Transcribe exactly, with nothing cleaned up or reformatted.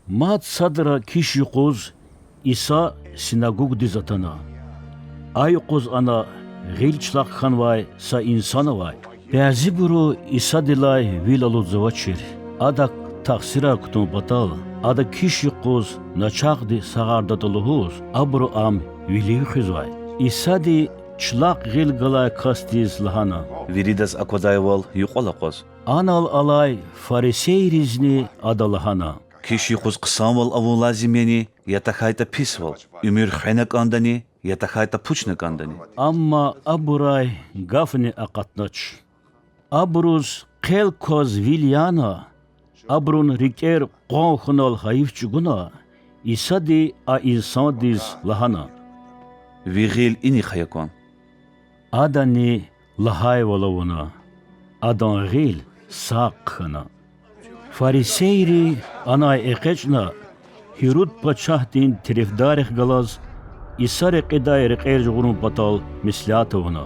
Мад садра киш юкъуз Иса синагугдиз атана. А юкъуз ана гъил члахъ хьанвай са инсан авай. Бязибуру Исадилай вил алудзавачир, Адак тахсирар кутун патал, Ада киш юкъуз начагъди сагъардатӀа лугьуз, абуру Ам вилив хуьзвай. Исади члахъ гъил галай касдиз лагьана: Виридаз аквадайвал юкьвал акъваз. Анал алай фарисейризни Ада лагьана: Киш юкъуз хъсанвал авун лазим яни, я тахьайтӀа писвал? Уьмуьр хвена кӀандани, я тахьайтӀа пучна кӀандани? Амма абурай гафни акъатнач. Абуруз хъел кваз вил яна, абурун рикӀер къван хьунал гьайиф чӀугуна, Исади а инсандиз лагьана: Ви гъил инихъ ая кван. Адани лагьайвал авуна, адан гъил сагъ хъхьана. Фарисейри анай экъечӀна, Гьируд пачагьдин терефдаррихъ галаз Иса рекьидай рекьер жагъурун патал меслят авуна.